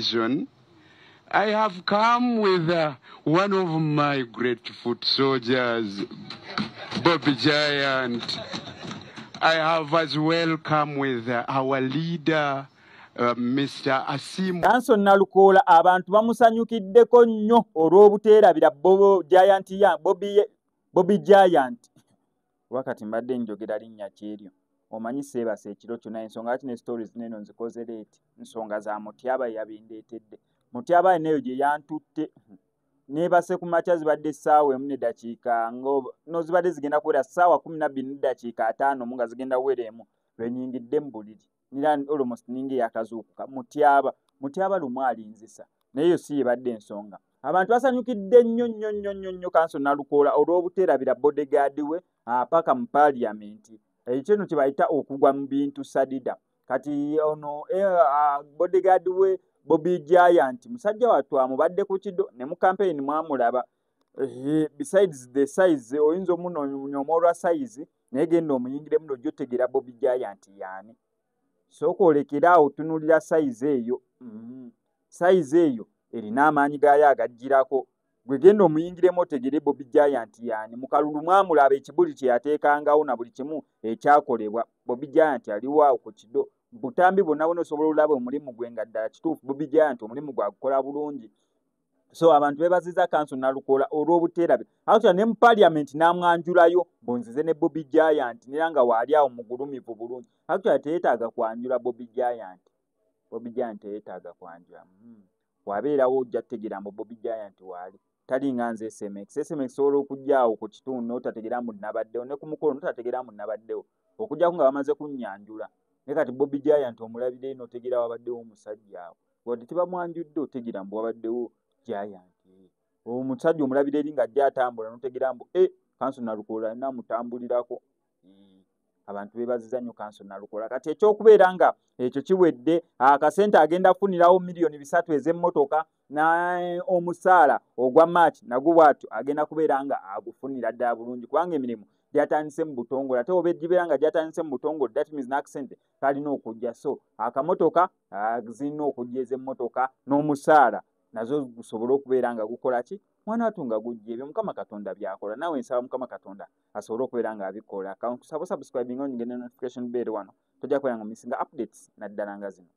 occasion, I have come with one of my great foot soldiers, Bobby Giant. I have as well come with our leader, Mr. Asim. Kanso Nalukoola abantu bamusanyukiddeko nnyo olw'obuteerabira Bobo Giant ya Bobby, Bobby Giant. Wakati mbadde njogera linnya kyeryo, omanyi seebase ekiro kyonna, ensonga lwaki ne stories neno nzikoze late, nsonga za Mutyaba yabindeetedde. Mutyaba neyo gye yantutte neebase ku makya, zibadde 1:01 no zibadde zigenda kuwera 12:50 nga zigenda kuwera 1 lwe nnyingidde mu buliri. Nira almost ninga eyakazuukuka. Mutyaba, Mutyaba lumu alinzisa, naye eyo si yebadde ensonga. Abantu basanyukidde nnyo nnyo nnyo nnyo nnyo Kanso Nalukoola olw'obuteerabira bodyguard we paka mu paaliyamenti. Ekyo nno kye bayita okugwa mu bintu sadida. Kati ono bodyguard we Bobby Giant musajja wattu amubadde ku kido ne mu campaign mwamulaba. Besides the size, oyinza omunonyooma olwa size, naye genda omuyingiremu n'ojja otegeera Bobby Giant y'ani. Sooka olekere awo otunuulira size eyo. Size eyo erina amaanyi gaayo agaggyirako. Gwe genda omuyingiremu otegere Bobby Giant y'ani. Mu kalulu mwamulaba ekibuli kye yateekangawo na buli kimu ekyakolebwa. Bobby Giant aliwo awo ku kido. Butambi bwonna bwonna osobola olaba omulimu gwe nga ddala kituufu Bobby Giant omulimu gwe agukola bulungi. So abantu beebazizza Kanso Nalukoola olw'obuteerabira. Actually ne mu parliament n'amwanjulayo mbunzize ne Bobby Giant nera nga waali awo mugulumivu bulungi. Actually teyeetaaga kwanjula Bobby Giant. Bobby Giant teyeetaaga kwanjula. Wabeerawo ojja kutegeera mbu Bobby Giant waali. Talinga nze SMX. SMX osobola okujja awo ku kitundu n'otategeera mbu nabaddewo, ne ku mukolo n'otategeera mbu nabaddewo. Okuggyako nga bamaze kunnyanjula. Naye kati Bobby Giant omulabira eno otegeera wabaddewo omusajja awo. Wadde tebamwanjudde otegeera mbu wabaddewo Giant. Omusajja omulabira eri ng'ajja atambula n'otegeera mbu Kanso Nalukoola alina amutambulirako. Abantu beebazizza nnyo Kanso Nalukoola. Kati ekyokubeera nga ekyo kiwedde, akasente agenda kufunirawo 3 miliyoni ez'emmotoka omusaala ogwa March nagwo bw'atyo agenda kubeera nga agufunira ddala bulungi, kubanga emirimu gyatandise mu butongole. Ate oba gibeera nga gyatandise mu butongole, that means n'akasente kalina okujja. So akamotoka zirina okujja ez'emmotoka n'omusaala nazo gusobole okubeera nga gukola ki, mwana wattu, nga gujja. Ebyo Mukama Katonda by'akola. Naawe nsaba Mukama Katonda asobole okubeera ng'abikola. Kankusaba subscribing, onyige ne notification bell wano, tojja kubeera nga missinga updates naddala nga zino.